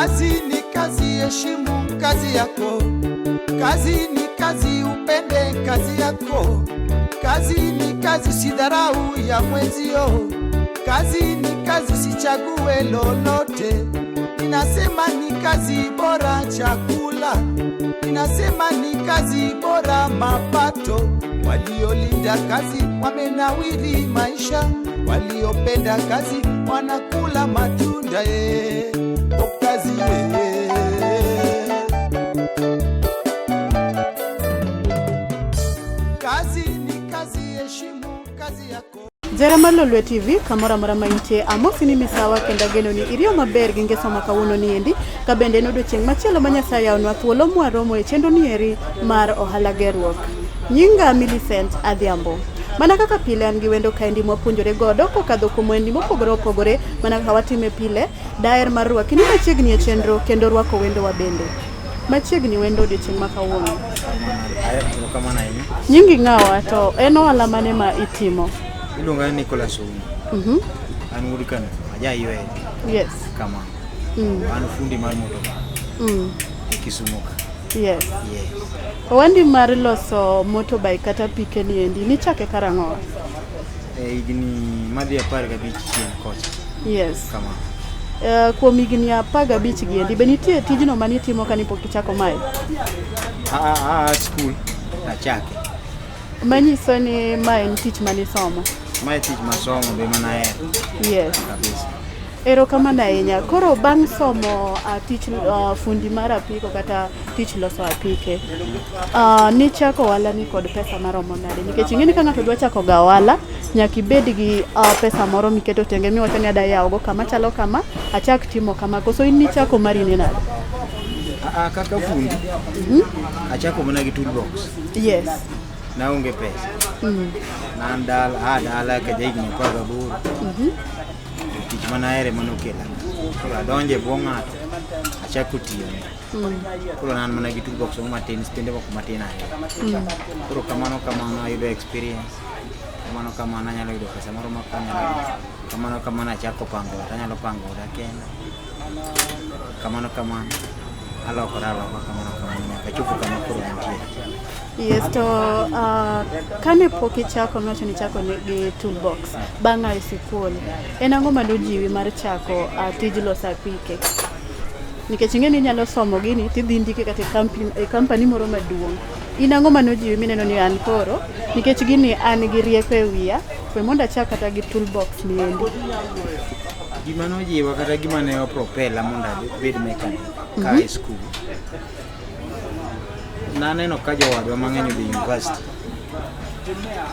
Kazi ni kazi, heshimu kazi yako. Kazi ni kazi, upende kazi yako. Kazi ni kazi, usidharau ya mwenzio. Kazi ni kazi, usichague lolote. Ninasema ni kazi bora chakula, ninasema ni kazi bora mapato. Waliolinda kazi wamenawiri maisha, waliopenda kazi wanakula matunda. Ye, o kazi ye. Kazi ni kazi, heshimu kazi yako. Jera mar Lolwe TV kamoro amora ma intie, amosi ni misawa kendo ageno ni iriyo maber gi ngeso ma kawuono ni endi ka bende en odiochieng' machielo ma Nyasaye yawonwa thuolo mwaromo e chenro ni eri mar ohala gerruok. Nyinga Millicent Adhiambo. Mana kaka pile an gi wendo kaendi mwapuonjore godo kokadho kuom wendni mopogore opogore mana kaka watime pile, daher mar rwaki ni machiegni e chenro kendo rwako wendowa bende. Machiegni wendo odiochieng' ma kawuono. Erokamano ahinya. Nyingi ng'awa to en ohala mane ma itimo? Iluonga ni Nicholas Ouma. An wuod Kano, aja Ywe Yes. kama. An fundi mar motoka e Kisumu ka. Yes. Yes. Ohandi mar loso motorbike kata pike ni endi nichake karang'o? E higni madhi 15 chien kocha. Yes. Kama. Kuom higni 15 gi endi be nitie tijno manitimo kane pok ichako mae? A school achake. Manyiso ni ma en tich manisomo. Mae tich masomo be mana ahero Yes. kabisa. Erokamano ahinya. Koro bang' somo tich fundi mar apiko kata tich loso apike, nichako ohala ni kod pesa maromo nade? Nikech ing'e ni ka ng'ato dwa chako ga ohala, nyaka ibed gi pesa moro miketo tenge miwacho ni ada yawogo kama chalo kama, achak timo kama. Koso in nichako mari ni nade? Kaka fundi achako mana gi toolbox. Yes. Naonge pesa. Na an dala, a dala ka ja higni 18. To tich mana ahere manokela. Koro adonjo e bwo ng'ato, achako tiyone. Koro ne an mana gi toolbox moro matin, spende moko matin ahinya. Koro kamano kamano ayudo experience. Kamano kamano anyalo yudo pesa moro makonyora. Kamano kamano achako pango ot, anyalo pango oda kenda. Kamano kamano alokora aloka kamano kamano nyaka achopo kama koro antie. Yes, to kane pok ichako miwacho ni ichako gi toolbox bang' a e sikul, en ang'o manojiwi mar chako tij loso apike? Nikech ing'e ni inyalo somo gini tidhi ndike kata e company moro maduong'. In ang'o manojiwi mineno ni an koro nikech gini an gi rieko e wiya, we mondo achak kata gi toolbox ni endi. Gima nojiwa kata gima ne opropela mondo abed mechanic ka e school. Naneno ka jowadwa mang'eny odhi university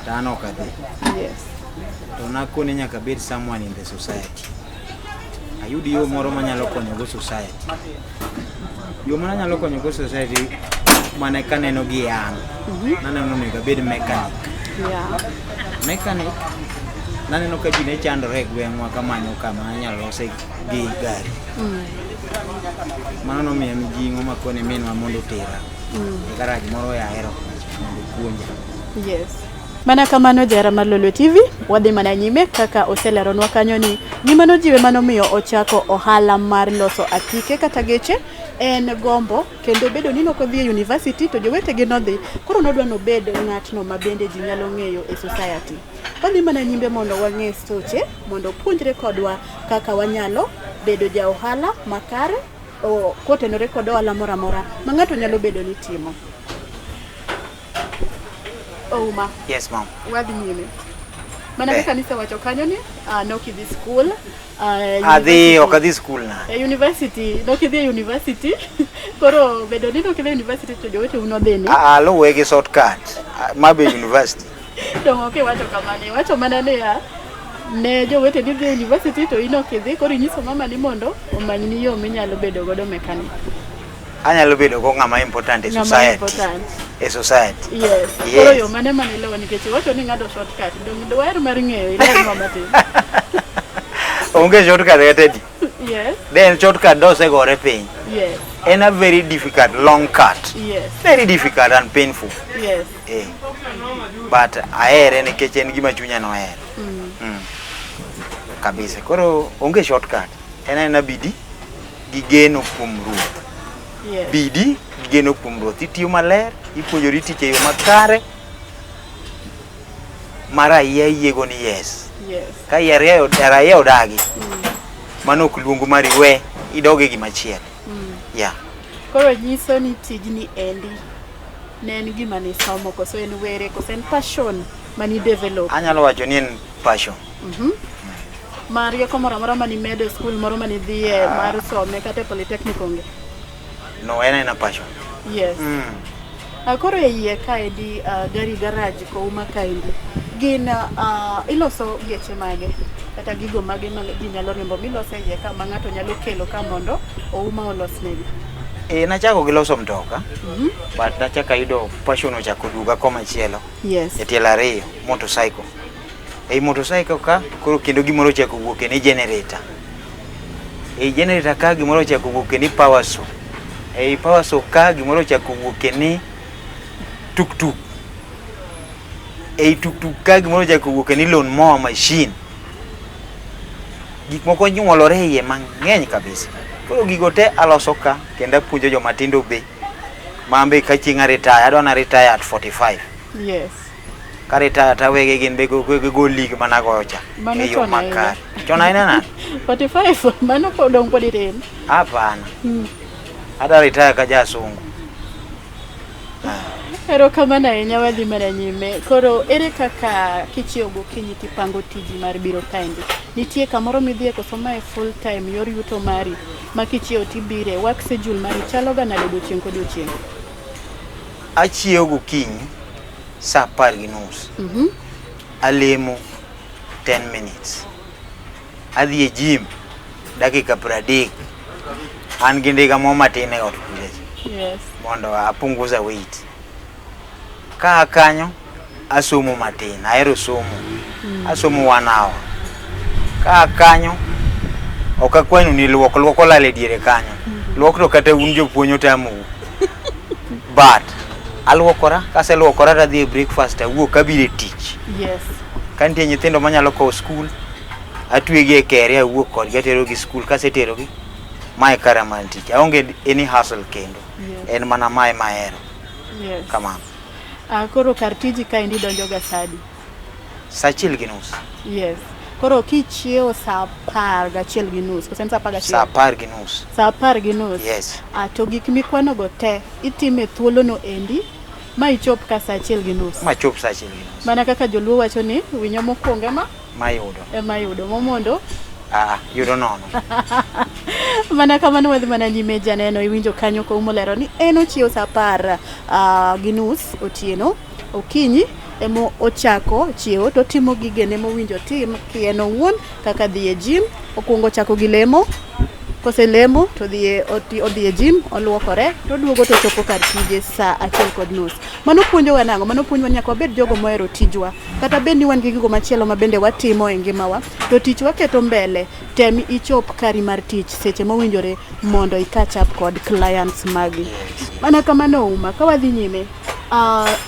to an ok adhi. Yes. To nakone nyaka abed someone in the society. Ayud yo moro manyalo konyogo society. Yo mananyalo konyogo society mane kaneno gi an. Naneno onego abed mechanic. Mechanic naneno ka ji ne chandore e gweng'wa kamanyo kama inyalo lose gi gari. Mano nomiya mijing'o makone minwa mondo otera e garage moro e Ahero kocha mondo opuonja. Yes. Mana kamano jahera mar Lolwe TV, wadhi mana nyime kaka oseleronwa kanyo ni gima nojiwe manomiyo ochako ohala mar loso apike kata geche en gombo kendo bedo ni nokodhi e university to jowetegi nodhi, koro nodwa nobed ng'atno ma bende ji nyalo ng'eyo e society. Wadhi mana nyime mondo wang'e soche mondo opuonjre kodwa kaka wanyalo bedo ja ohala makare kotenore kod ohala moro amora ma ng'ato nyalo bedo ni timo. Ouma. Yes, ma'am. Wadhi nyime. Mana kaka nisewacho kanyo ni nok idhi school. Adhi, ok adhi school na. E university, nok idhi e university. Koro bedo ni nok idhi e university to joweteu nodhi ni. Aluwe gi shortcut. Ma be university. Dong' ok iwacho kamano, iwacho mana niya ne joweteni dhi e university to in ok idhi, koro inyiso mama ni mondo omanyni yo minyalo bedo godo mechanic. Anyalo bedo go ng'ama important e Ng'ama society. important. E society. Yes. Yes. Koro yo mane mane iluwo nikech iwacho ni ng'ado shortcut. Dong' dwaher mar ng'eyo ilernwa matin. Onge shortcut kata adi. Yes. Then shortcut dosegore piny. Yes. En a very difficult long cut. Yes. Very difficult and painful. Yes. But ahere nikech en gima chunya nohero. Kabisa. Koro onge shortcut. En aena bidii gi geno kuom Ruoth. Yes. Bidi gi geno kuom Ruoth. Itiyo maler, ipuonjori tich e yo makare, ma raia yiego ni yes. Yes. Ka raia odagi, mano ok luong mari we idog e gimachielo. Yeah. Koro nyiso ni tijni endi ne en gima nisomo koso en were koso en passion mani develop? Anyalo wacho ni en passion. Ma rieko moro amora manimedo e skul moro manidhiye mar some kata e polytechnic onge? No, en aena passion. Yes. Koro e iye kaendi gari garage kouma kaendi gin iloso geche mage kata gigo mage ma ji nyalo riembo miloso e iye ka ma ng'ato nyalo kelo ka mondo Ouma olosnegi? E, nachako gi loso mtoka, but nachako ayudo passion ochako duoga komachielo. Yes. E tielo ariyo, motorcycle. Ei motorcycle ka, koro kendo gimoro ochako wuok ni generator. Ei generator ka gimoro ochako wuok ni power saw. Ei power saw ka gimoro ochako wuok ni tuktuk. Ei tuktuk ka gimoro ochako wuok ni lawn mower machine. Gik moko nyuolore e iye mang'eny kabisa. Koro gigo te aloso ka kendo apuonjo joma tindo be. Ma be ka chieng' a retire, adwa na retire at 45. Yes. Ka retire to awegi gin be gigo league mana goyo cha. Mano E yo chon ahinya. makare. Chon ahinya nade? 45 mano pod dong' pod itin. Hapana. Adwa retire ka jasungu. Erokamano ahinya wadhi mana nyime. Koro ere kaka kichiewo gokinyi tipango tiji mar biro kaendi? Nitie kamoro midhiye koso mae full time yor yuto mari ma kichiewo tibire work schedule mari chalo ga nade odiochieng' kodiochieng'? Achiewo gokinyi saa 10:30. Alemo 10 minutes. Adhi e gym dakika 30. An gi ndiga mo matin e ot kucha. Yes. Mondo apunguza weight. Ka kanyo asomo matin, ahero somo. Asomo one hour. Ka kanyo ok akwanu ni luok, luok olal e diere kanyo. Luok to kata un jopuonj otamou. But aluokora, kaseluokora tadhi e breakfast awuok abiro e tich. Yes. Ka nitie nyithindo manyalo kowo skul, atwegi e kere awuok kodgi aterogi skul, kaseterogi, mae kara mar tich. Aonge any hustle kendo. Yes. En mana mae mahero. Yes. Kamano. Koro kar tiji kaendi donjo ga saa adi? Saa 1:30. Yes. Koro kichiewo saa 11:30, koso en saa 11? Saa 10:30. Saa 10:30. Yes. To gik mikwanogo te itime e thuolono endi ma ichop ka saa 1:30. Ma chop saa 1:30. Mana kaka joluo wacho ni winyo mokwongo ema Mayudo. Ema yudo momondo. Yudo nono. Mana kamano wadhi mana nyime janeno iwinjo kanyo koumo lero ni en ochiewo saa 10:30 otieno okinyi emo ochako chiewo to timo gigene mowinjo tim kien owuon kaka dhi e gym okwongo chako gi lemo koselemo to odhi e gym oluokore to oduogo to ochopo kar tije saa 1:30. Mano puonjowa nang'o? Mano puonjowa ni nyaka wabed jogo mohero tijwa kata bed ni wan gi gigo machielo ma bende watimo e ngimawa to tich waketo mbele tem ichop kari mar tich seche mowinjore mondo i catch up kod clients magi. Mana kamano Ouma, ka wadhi nyime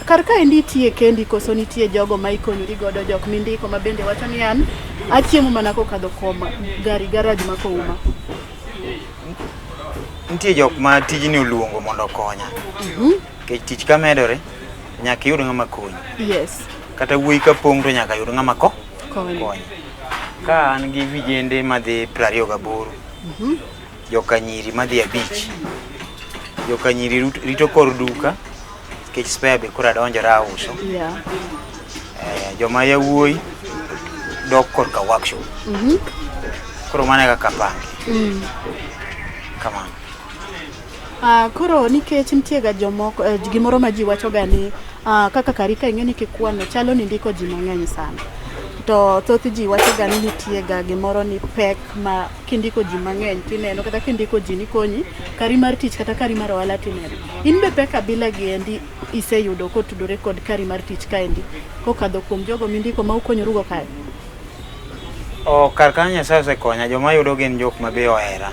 kar kaendi itiye kendi koso nitie jogo ma ikonyori godo jok mindiko ma bende wacho ni an achiemo mana kokadho kuom gari garage ma Kouma? Nitie jok ma tijni oluongo mondo okonya. Nikech tich ka medore nyaka iyud ng'ama konyi. Yes. Kata wuoyi ka pong' to nyaka yud ng'ama Konyi. konyi. Ka an gi vijende madhi 28, joka nyiri madhi 5. Joka nyiri rito kor duka nikech spare be koro adonjora auso. Yeah. Joma yawuoyi dok korka workshop. Koro mano e kaka apange. Kamano. Koro nikech nitie ga jomoko gimoro ma ji wacho ga ni kaka kari ka ing'e ni kikwano chalo ni ndiko ji mang'eny sana. To thoth ji wacho ga ni nitie ga gimoro ni pek ma kindiko ji mang'eny tineno kata kindiko ji ni konyi kari mar tich kata kari mar ohala tineno. In be pek abila gi endi iseyudo kotudore kod kari mar tich kaendi kokadho kuom jogo mindiko ma ukonyorugo kae? Kar kanyo Nyasaye osekonya, joma yudo gin jok ma be ohera.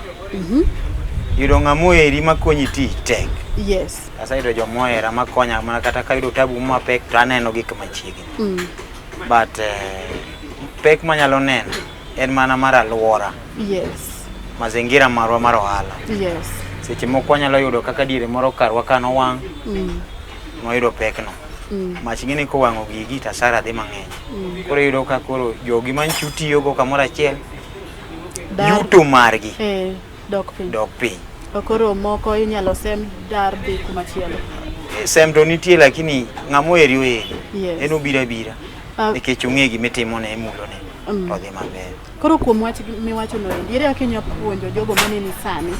Yudo ng'ama oheri makonyi tich tek. Yes. Aseyudo joma ohera makonya mana kata kayudo tabu mapek to aneno gi kama chiegni. But pek manyalo neno en mana mar aluora. Yes. mazingira marwa mar ohala. Yes. Seche moko wanyalo yudo kaka diere moro karwa ka nowang', nwayudo pekno. Mach ing'e ni kowang'o gigi to asara dhi mang'eny. Koro iyudo ka koro jogi manyicha utiyogo kamoro achiel, Dar. yuto margi Eh, dok piny. dok piny. To koro moko inyalo sem dar dhi kumachielo. Sem to nitie lakini ng'ama oheri oheri. Yes. En obiro abira. Ah. Nikech ong'e gima itimone imulone to odhi maber. Koro kuom wach miwachono endi, ere kaka inyalo puonjo jogo maneni sani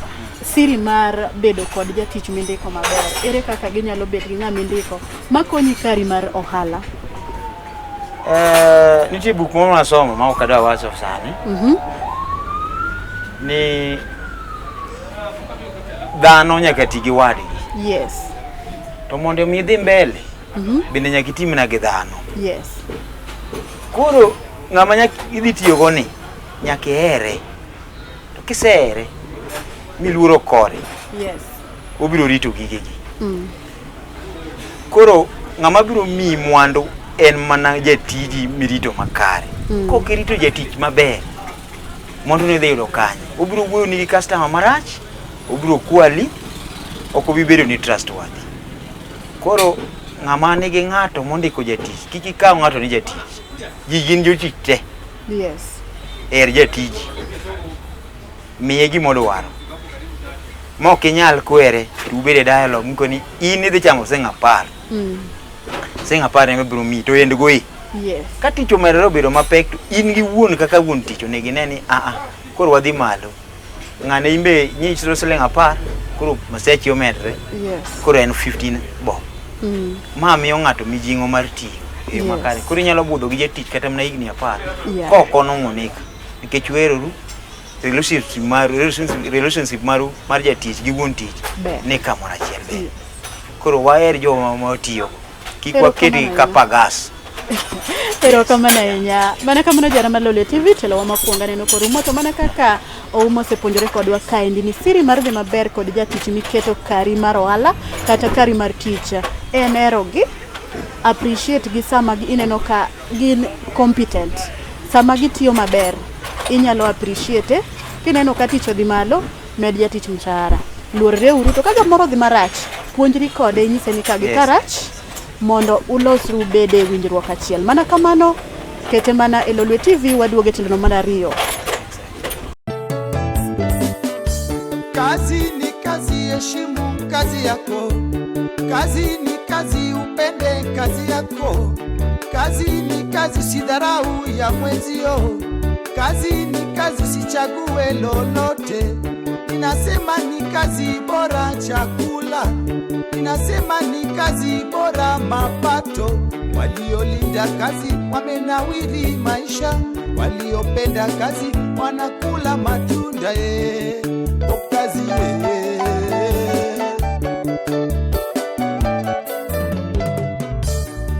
siri mar bedo kod jatich mindiko maber? Ere kaka ginyalo bet gi ng'ama indiko makonyi kari mar ohala? Nitie buk moro masomo ma ok adwa wacho sani. Ni dhano nyaka ti gi wadgi. Yes. To mondo mi idhi mbele, bende nyaka iti mana gi dhano. Yes. Koro ng'ama nyaka idhi tiyogo ni nyaka ihere. To kisehere miluoro kore, Yes. obiro rito gigegi. Koro ng'ama biro miyi mwandu en mana jatiji mirito makare. Kok irito jatich maber, mwandu ne idhi yudo kanye? Obiro wuoyo ni gi customer marach, obiro kwali, ok obi bedo ni trustworthy. Koro ng'ama nigi ng'ato mondiko jatich, kik ikaw ng'ato ni jatich. Ji gin jotich te. Yes. Her jatiji. Miye gima odwaro. Ma ok inyal kwere, to ubed e dialogue mikoni in idhi chamo siling 10. Siling 10 ema biro miyi to end go e. Yes. Ka tich omedore obedo mapek to in gi wuon kaka wuon tich onego ine ni a a koro wadhi malo. Ng'ane in be nyiso siling 10 koro masechi omedre. Yes. Koro en 15 bob. Ma miyo ng'ato mijing'o mar tiyo e yo Yes. makare. Koro inyalo budho gi jatich kata mana higni 10 Yeah. kok onong'onika nikech uheroru relationship maru mar jatich gi wuon tich Ber. ni kamoro achiel ber. Koro waher joma watiyogo. Kik Erokamano waketgi ahinya. ka pagas. Erokamano ahinya. Mana kamano jara mar Lolwe TV, telowa mokwongo aneno korumo to mana kaka Ouma osepuonjore kodwa kaendi ni siri mar dhi maber kod jatich miketo kari mar ohala kata kari mar tich en herogi, appreciate gi sama ineno ka gin competent. Sama gitiyo maber, inyalo appreciate, kineno ka tich odhi malo, med jatich mshahara. Luorre uru to ka gimoro odhi marach, puonjri kode inyise ni ka gi Yes. karach mondo ulosru ubed e winjruok achiel. Mana kamano, kete mana e Lolwe TV waduogo e tielo mar ariyo. Kazi ni kazi, heshimu kazi yako. Kazi ni kazi, upende kazi yako. Kazi ni kazi, usidharau ya mwenzio. Kazi ni kazi, usichague lolote. Ninasema ni kazi bora chakula, ninasema ni kazi bora mapato. Waliolinda kazi wamenawiri maisha, waliopenda kazi wanakula matunda. O kazi eh.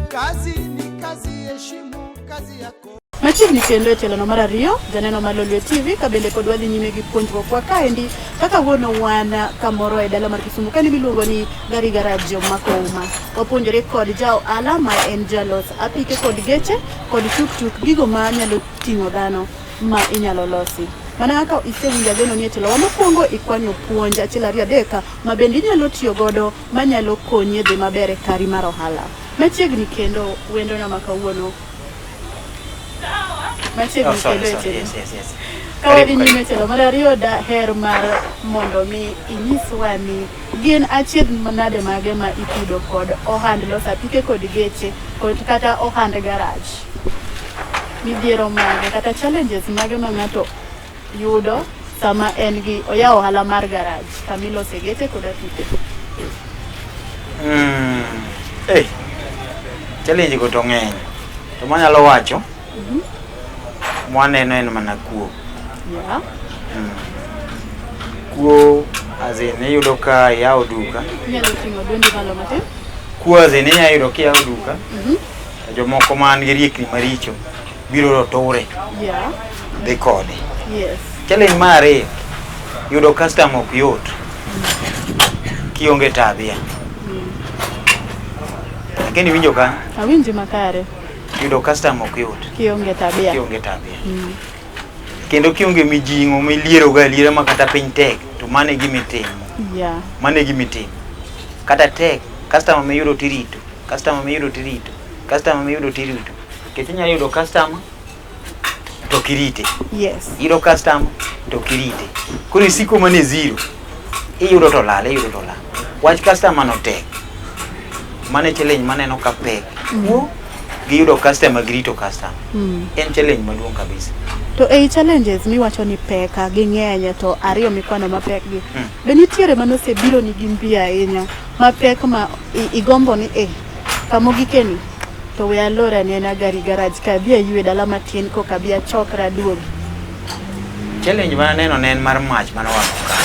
Kazi ni kazi, heshimu kazi yako. Machiegni kendo e tielo no mar ariyo, janeno mar Lolwe TV ka bende pod wadhi nyime gi puonjruok wa kaendi kaka wuono wan kamoro e dala mar Kisumu kani miluongo ni Gari Garage Makouma. Wapuonjore kod ja ohala ma en jalos apike kod geche kod tuktuk gigo ma nyalo ting'o dhano ma inyalo losi. Mana kaka isewinjo ageno ni e tielo wa mokwongo ikwanyo puonj achiel ariyo adek ma bende inyalo tiyo godo manyalo konyi e dhi maber e kari mar ohala. Machiegni kendo wendona ma kawuono machiegni Oh, sorry, kendo e sorry. tielo. Yes. Ka wadhi Karibu, nyime karibu. tielo mar ariyo daher mar mondo mi inyiswa ni gin achiedh nade mage ma itudo kod ohand loso apike kod geche kod kata ohand garage. Midhiero mage kata challenges mage ma ng'ato yudo sama en gi oyawo ohala mar garage kama ilose geche kod apike. Hey, challenge go to ng'eny. To manyalo wacho, mwaneno en mana kuo. Yeah. Kuo as in iyudo ka iyawo duka. Inyalo ting'o dwondi malo matin. Kuo as in inya yudo kiyawo duka. To jomoko man gi riekni maricho biro to ture Yeah. dhi kode. Yes. Challenge mar ariyo, yudo customer ok yot kionge tabia. Lakini iwinjo kanyo? Awinji makare. Yudo customer ok yot Kionge tabia. kionge tabia. Kendo kionge mijing'o miliero ga aliera ma kata piny tek to mano e gima itimo. Mano e gima itimo. Kata tek, customer miyudo tirito, customer miyudo tirito, customer miyudo tirito. Nikech inyalo yudo customer to ok irite. Iyudo customer to ok irite. Koro isiko mana e zero. Iyudo to lal, iyudo to lal. Wach customer no tek. Mano e challenge maneno ka pek. Kuo giyudo customer girito customer. En challenge maduong' kabisa. To ei challenges miwacho ni peka ging'eny to ariyo mikwano mapek gi. Be nitiere manosebiro ni gi mbi ahinya mapek ma igombo ni eh kamogikeni to we alor anena gari garage ka adhi aywe dala matin koka abi achokra aduogi. Challenge ma aneno ne en mar mach mane owang' ka.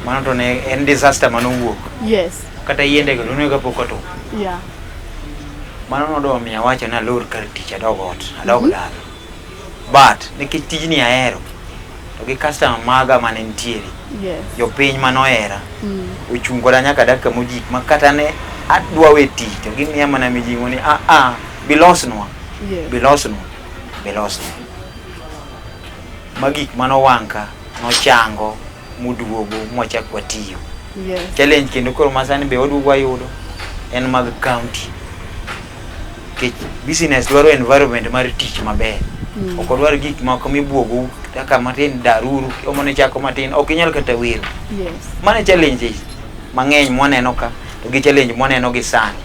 Mano to ne en disaster mane owuok. Kata yiende go noneno kapok otwo. Mano nodwa miyo awacho ni alor kar tich adog ot, adog dala. But nikech tijni ahero to gi customer maga mane nitiere, jopiny mane ohera, ochung' koda nyaka dakika mogik ma kata ne adwa we tich to gimiya mana mijing'o ni a a bilosnwa, bilosnwa, bilosnwa. Ma gik mane owang' ka nochango moduogo mwachak watiyo. Challenge kendo koro masani be waduogo wayudo en mag county. Nikech business dwaro environment mar tich maber. Ok odwar gik moko mibuogou kaka matin daruru, kiomo ni chako matin, ok inyal kata wero. Mano e challenges mang'eny mwaneno ka to gi challenge mwaneno gi sani.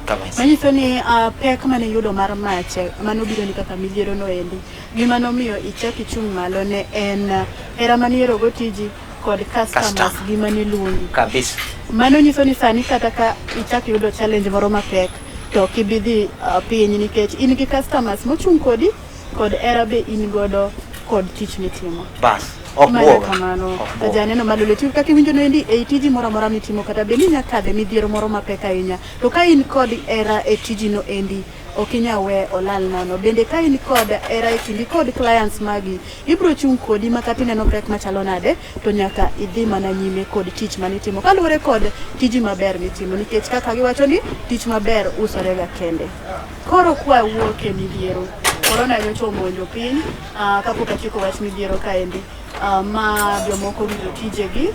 Kabisa. Manyiso ni pek mane iyudo mar mach mane obiro ni kaka midhiero no endi, gima nomiyo ichak ichung' malo ne en hera mane ihero go tiji kod customers Customer. gi mane luongi. Kabisa. Mano nyiso ni sani kata ka ichak yudo challenge moro mapek to ok ibi dhi piny nikech in gi customers mochung' kodi kod hera be in godo kod tich mitimo. Bas. Ok Mana buoga. kamano. Ok buoga. Janeno malolo TV kaka iwinjo no endi ei tiji moro amora mitimo kata bed ni inya kadhe midhiero moro mapek ahinya to ka in kod hera e tiji no endi ok inya we olal nono. Bende ka in kod hera e kindi kod clients magi ibro chung' kodi ma kata ineno pek machalo nade to nyaka idhi mana nyime kod tich manitimo kaluwore kod tiji maber mitimo nikech kaka giwacho ni tich maber usore ga kende. Koro kwa wuok e midhiero, korona nyocha omonjo piny kapok atieko wach midhiero kaendi ma jomoko owito tijegi,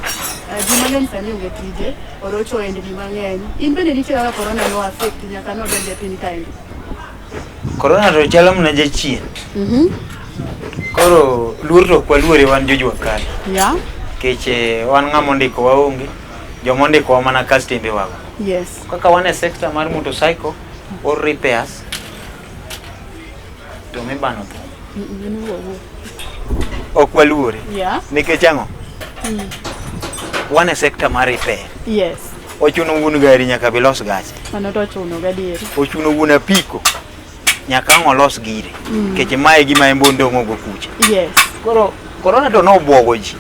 ji mang'eny sani onge tije, orocho ohendni mang'eny. In bende nitie kaka korona no affect nyaka nodonjo e piny kaendi? Korona to chalo mana jachien. Koro luor to ok waluore wan jo jua kali. Nikech wan ng'ama ondiko waonge, joma ondikowa mana kastembe wago. Kaka wan e sector mar motorcycle or repairs to mibano thum. Ok waluore. Nikech ang'o? Wan e sector mar repair. Ochuno wuon gari nyaka bi los gache. Mano to ochuno gadier. Ochuno wuon apiko nyaka ang' olos gire. Nikech mae e gima en be ondong'o go kucha. Koro korona to nobuogo ji.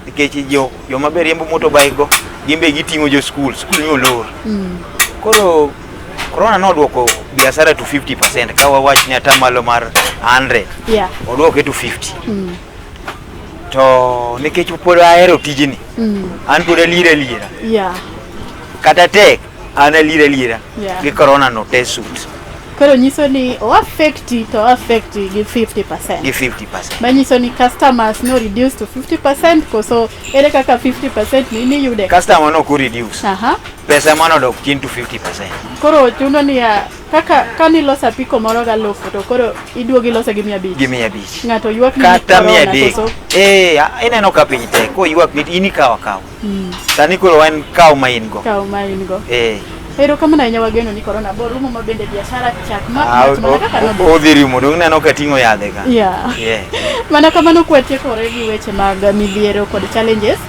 Nikech joma be riembo motorbike go gin be giting'o jo skul, skul ni olor. Koro korona noduoko biashara to 50% ka wawach ni atamalo mar 100. Oduoke to 50. To nikech pod ahero tijni, an pod aliera aliera. Kata tek, an aliera aliera. Gi korona no te suit. Koro nyiso ni o affect to o affect gi 50%. Gi 50%. Manyiso ni customers no reduce to 50% koso ere kaka 50% ni niyude? Customer no ko reduce. Pesa mano dok chien to 50%. Koro chuno ni ya kaka kaniloso apiko moro galufu to koro iduogo ilose gi 500. Gi 500. Ng'ato ywak ni Kata korona 300. koso? Ineno ka piny tek, koywak ni in ikawo akawa. Sani koro wan kaw ma in go. Kaw ma in go. Erokamano ahinya wageno ni korona bo rumo ma bende biashara chak mak mach mana kaka nobet. Odhi rumo, dong ineno ka ting'o yadhe ka. Mana kamano kwatiekore gi weche mag midhiero kod challenges,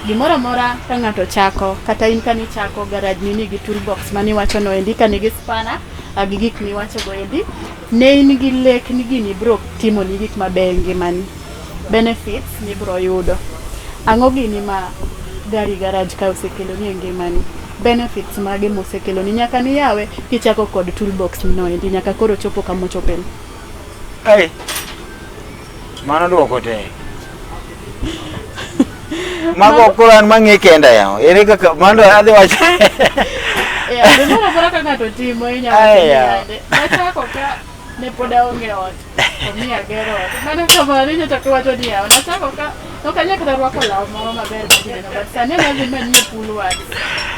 gimoro amora ka ng'ato chako, kata in kani chako garage ni nigi toolbox maniwacho no endi, ka nigi spanner gi gik miwacho go endi, ne in gi lek ni gini biro timo ni gik mabeyo e ngimani, benefits mibiro yudo. Ang'o gini ma gari garage ka osekelo ni e ngimani? Benefits mage mosekelo ni nyaka niyawe kichako kod toolbox no endi nyaka koro chopo kama ochopeni? Ai, mano duoko tek. Mago koro an mang'e kenda yawa. Ere kaka mano adhi wacho. Gimoro amora ka ng'ato timo inyalo Ai, timo yawa. nade? Nachako ka Ne pod aonge ot. Omiya agero ot. Mano kamano inyalo chako iwacho ni yawa nachako ka ok anyal kata rwako law moro maber madineno but sani adhi manyie Woolworths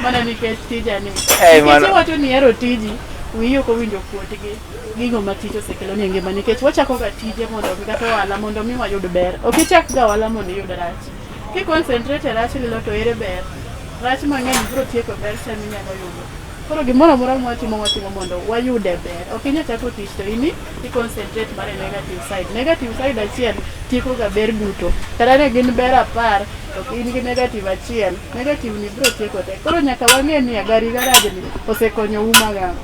mana nikech tija ni. Eh, Nikech iwacho ni ihero tiji, wiyi ok owinjo kuot gi gigo ma tich osekelo ni e ngima nikech wachako ga tije mondo mi kata ohala mondo mi wayud ber. Ok ichak ga ohala mondo iyud rach. Ki concentrate e rach lilo to ere ber? Rach mang'eny biro tieko ber cha minyalo yudo. Koro gimoro amora mwatimo watimo mondo wayude ber. Ok inyal chako tich to in i concentrate mana e negative side. Negative side achiel tieko ga ber duto. Kata ne gin ber 10 to in gi negative achiel, negative ni biro tieko te. Koro nyaka wang'e ni gari garage ni osekonyou magang'o.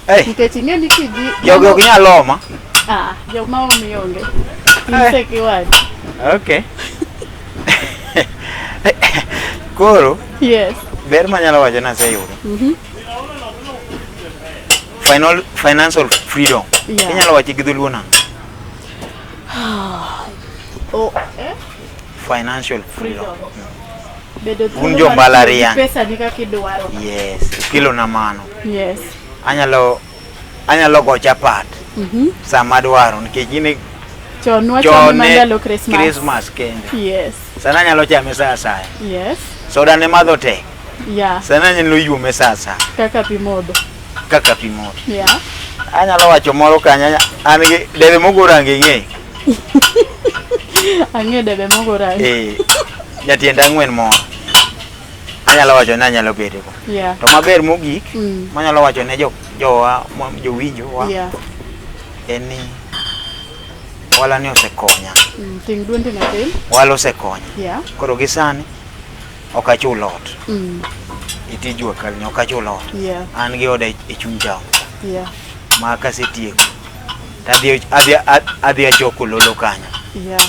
Hey, Nikech ing'e ni kidhi jogi ok nyal oma. Ah, joma omi onge. Eh. Insekiwacho. Okay. Koro Yes. ber manyalo wacho ni aseyudo. Financial freedom. Yeah. Inyalo wache gi dholuo nang'o? Oh, eh? Financial freedom. Freedom. Bedo Un thuolo jo mar mbalariany. tiyo gi pesa ni kaka idwaro. Yes, kilo na mano. Yes. Anyalo go chapat sama adwaro nikech gini Chon wachame chon mana ne ndalo Christmas. Christmas kende. Yes. Sana anyalo chame sa asaya. Yes. Soda ne madho tek. Yeah. Sana anyalo yuome sa asaya Kaka pi modho. kaka pi modho. Yeah. Anyalo wacho moro kanyo an gi debe mogo rangi ing'eyo. Ang'e debe mogo rangi. Eh, jatiend ang'wen moro. Anyalo wacho ni anyalo bedo go. Yeah. To maber mogik, manyalo wacho ne jo jowa jowinjo wa Yeah. en ni ohala ni osekonya. Ting' duondi matin. Ohala osekonya. Yeah. Koro gi sani ok achul ot. E tij jua kali ni ok achul ot. Yeah. An gi oda e chuny town. Yeah. Ma kasetieko to adhi achoko lolo kanyo. Yeah.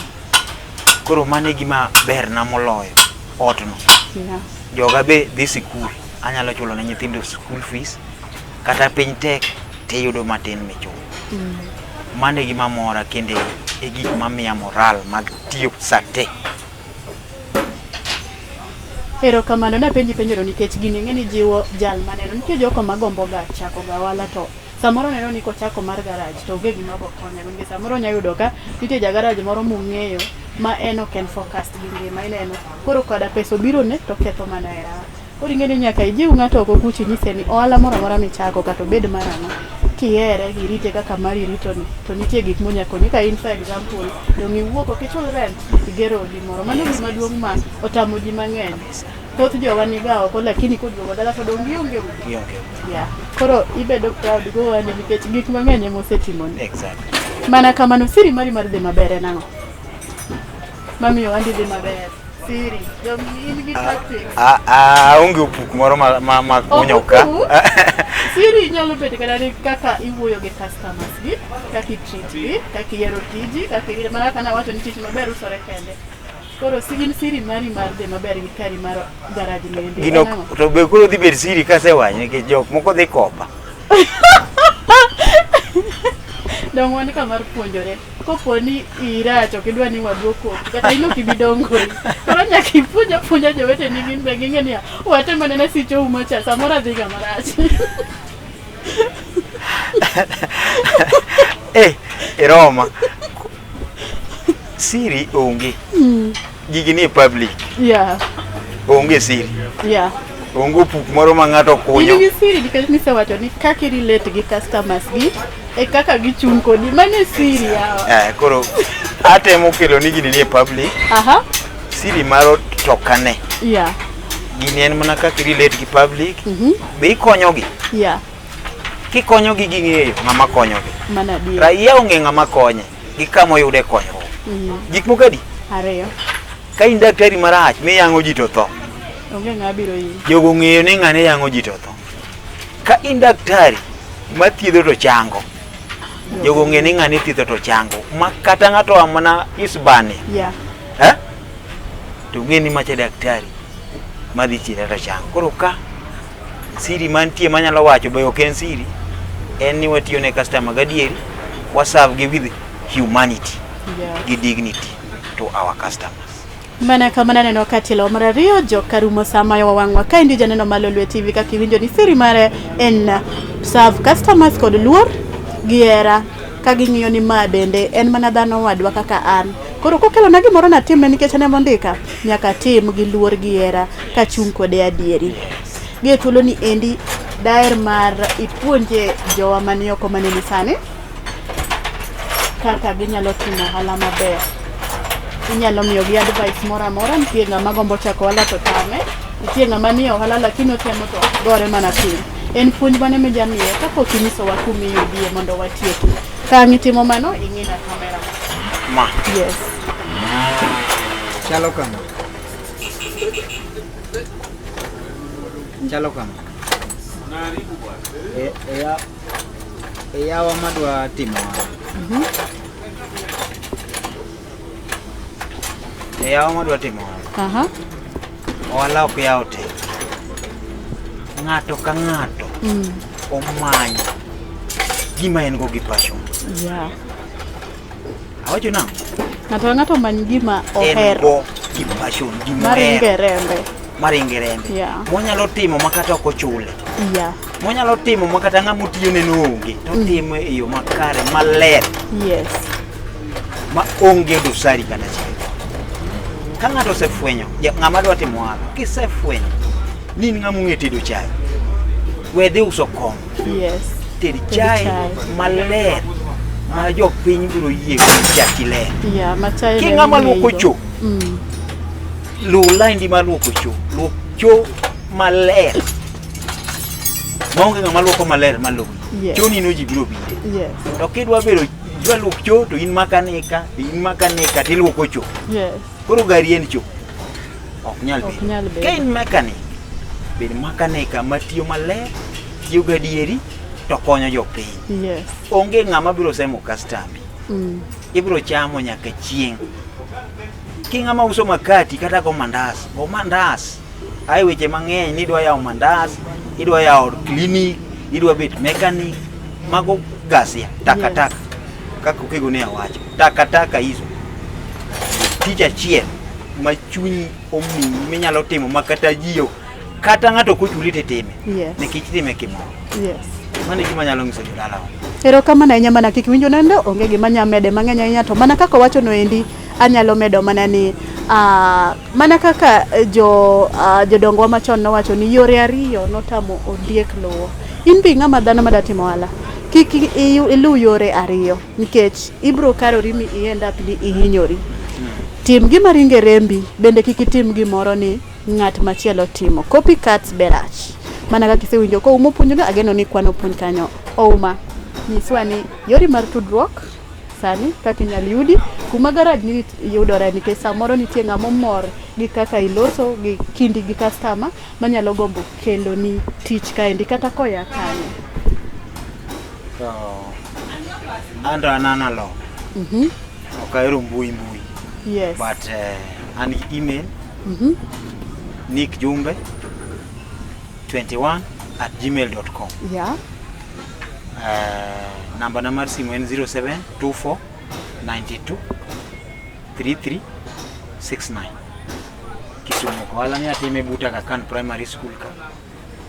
Koro mano e gima berna moloyo otno. Yeah. Joga be dhi sikul, anyalo chulo ne nyithindo school fees, kata piny tek tiyudo matin michulo. Mano e gima mora kendo e gik mamiya moral mag tiyo sa te. Erokamano napenji penjono nikech gini ing'e ni jiwo jal maneno. Nitie jogo magombo ga chako ga ohala to samoro neno ni kochako mar garage to onge gima bo konye go nikech samoro onya yudo ka nitie ja garage moro mong'eyo ma en ok en focused gi ngima ineno. Koro koda pesa obiro ne to ketho mana e raha. Koro ing'e ni nyaka ijiw ng'ato oko kucha inyise ni ohala moro amora michako kata obed mar ang'o, kihere irite kaka mari irito ni to nitie gik monya konyi. Ka in for example, dong' iwuok ok ichul rent, igero odi moro. Mano gima duong' ma otamo ji mang'eny. Thoth jowa niga oko lakini koduogo dala to dong' gionge udi. Gionge udi. Yeah. Koro ibedo proud go ohandi nikech gik mang'eny ema osetimoni. Exactly. Mana kamano, siri mari mar dhi maber en ang'o? Mamiyo ohandi dhi maber. Siri, dong' in gi tactics. Aonge opuk moro ma kunyo ka. Siri nyalo bet kata ni kaka iwuoyo gi customers gi, kaka i treat gi, kaka iyiero tiji, kaka irito. Mana kaka nawacho ni tich maber usore kende. Koro gin siri mari mar dhi maber gi kari mar garage ni endi. Gino En ang'o? to be koro dhi bet siri kasewacho nikech jok moko dhi kopa. Dong' wan ka mar puonjore. Kopo ni irach ok idwa ni waduok koki kata in ok ibi dongori. Koro nyaka ipuonj apuonja joweteni gin be ging'e niya, watem anena sicho umo cha samoro adhi ga marach. Eh, iroma. Siri onge. Gigi ni e public. Yeah. Onge siri. Yeah. Onge opuk moro ma ng'ato kunyo. In gi siri nikech nisewacho ni kaka i relate gi customers gi e kaka gichung' kodi. Mano e siri yawa. Eh, koro atemo kelo ni gini ni e public. Aha. Siri maro tokane. Yeah. Gini en mana kaka i relate gi public. Be ikonyogi. Yeah. Kikonyogi ging'eyo ng'ama konyogi. Mano adier. Raia ong'e ng'ama konye gi kama oyude konyruok. Gik moko adi? 2. Ka in daktari marach miyang'o ji to tho. Onge ng'ama biro iri. Jogo ong'eyo ni ng'ane yang'o ji to tho. Ka in daktari mathiedho to chango. Jogo ong'eyo ni ng'ane thiedho to chango. Ma kata ng'ato oa mana Hispania. Yeah. Eh? To ong'e ni macha daktari madhi chiera to chango. Koro ka siri mantie manyalo wacho be ok en siri, en ni watiyo ne customer gadieri, wa serve gi with humanity Yeah. gi dignity to our customers. Mana kama naneno ka tielo mar 2 joka rumo sama wawang'wa kaendi janeno mar Lolwe TV kaka iwinjo ni siri mare en serve customers kod luor. gi hera ka ging'iyo ni ma bende en mana dhano wadwa kaka an. Koro kokelona gimoro natimne nikech en emondika, nyaka atim gi luor gi hera kachung' kode adieri. Gi e thuolo ni endi daher mar ipuonje jowa mani oko maneni sani kaka ginyalo timo ohala maber. Inyalo miyogi advice moro amora, nitie ng'ama gombo chako ohala to tame, nitie ng'ama nie ohala lakini otemo to gore mana piny. En puonj mane mijamiye kapok inyisowa kumiyudie mondo watieki. Ka ang' itimo mano, ing'ina kamera. Ma. Yes. Chalo kama. Chalo kama. E, e, ya, e yawa madwa timo ohala. E yawa madwa timo ohala. Aha. Ohala ok yaw te. Ng'ato ka ng'ato omany gima en go gi passion. Yeah. Awacho nang'o? Ng'ato ka ng'ato omany gima En ohero go gi passion, gima maringe ohero, rembe. maringe rembe. Yeah. Monyalo timo ma kata ok ochule. Yeah. Monyalo timo ma kata ng'ama otiyone no onge. To otimo e yo makare, maler, Yes. ma onge dosari kata achiel. Ka ng'ato osefwenyo, ng'ama dwa timo ohala, kisefwenyo ni in ng'ama ong'e tedo chae, we dhi uso kong'o. Yes. Ted chae chae. maler ma jopiny biro yie go ni chaki ler. Yeah, ma chae Ki ne ng'ama ing'eyo. luoko cho, luw laindi mar luoko cho, luok cho maler. Maonge ng'ama luoko maler maloyi. Yes. Choni no ji biro bire. Yes. To kidwa bedo idwa luok cho to in makanika, to in makanika tiluoko cho. Yes. Koro gari en cho. Ok nyal Ok bedo. nyal bedo. Ka in mechanic, bed makanika matiyo maler, tiyo gadieri, to konyo jopiny. Yes. Onge ng'ama biro semo kastambi. Ibiro chamo nyaka chieng'. Ki ng'ama uso makati kata go mandas, go mandas. Ae weche mang'eny ni idwa yawo mandas, idwa yawo clinic, idwa bet mechanic, mago gasia, takataka. Kaka Okego ne awacho, takataka hizo. Tich achiel ma chunyi omiyi minyalo timo ma kata ji kata ng'ato ok ochuli titime. Yes. Nikech itime kimor. Yes. Mano e gima anyalo nyiso jodalawa. Erokamano ahinya mana kik winjo nende onge gima nya mede mang'eny ahinya to mana kaka owacho no endi anyalo medo mana ni mana kaka jodongowa machon nowacho ni yore ariyo notamo ondiek luwo. In be ng'ama dhano mada timo ohala kik iluw yore ariyo nikech ibro karori mi i end up ni ihinyori. Tim gima ringe rembi bende kik itim gimoro ni ng'at machielo timo. Copycats be rach. Mana kaka isewinjo Ouma opuonjono, ageno ni kwano puonj kanyo. Ouma, nyiswa ni yori mar tudruok sani kaka inyal yudi kuma garaj ni yudore nikech samoro nitie ng'ama omor gi kaka iloso gi kindi gi customer manyalo gombo kelo ni tich kaendi kata koya kanyo. To an to an analog. Ok ahero mbui mbui. Yes. But an gi email nickjumbe 21 at gmail.com. Yeah. Namba na mar simu en 0724 92 33 69. Kisumu ohala ni atime buta Kakan Primary School ka.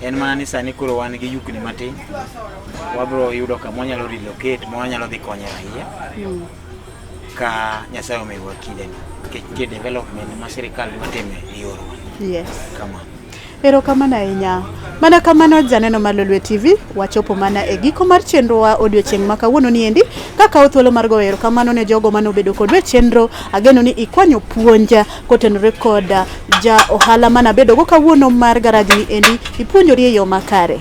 En mana ni sani koro wan gi yukni matin. Wabro yudo kama wanyalo relocate ma wanyalo dhi konyo raia. Ka Nyasaye omiyowa kinde ni. Nikech nitie development ma sirikal dwa timo e yorwa. Yes. Kamano. Erokamano ahinya. Mana kamano janeno mar Lolwe TV, wachopo mana e giko mar chenrowa odiochieng' ma kawuono ni endi. Kakawo thuolo mar goyo erokamano ne jogo mane obedo kodwa e chenro, ageno ni ikwanyo puonj kotenore kod ja ohala manabedo go kawuono mar garaj ni endi, ipuonjori e yo makare.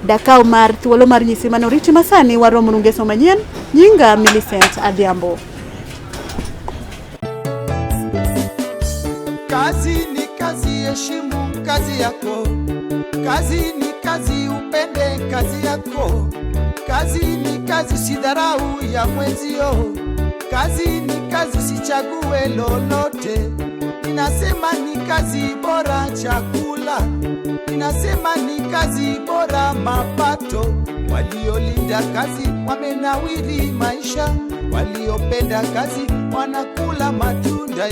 Dakaw mar thuolo mar nyisi mane oriti masani warom ngeso manyien. Nyinga Millicent Adhiambo. Kazi ni kazi, heshimu kazi yako. Kazi ni kazi, upende kazi yako. Kazi ni kazi, usidharau ya mwenzio. Kazi ni kazi, usichague lolote. Ninasema ni kazi bora chakula, ninasema ni kazi bora mapato. Waliolinda kazi wamenawiri maisha, waliopenda kazi wanakula matunda.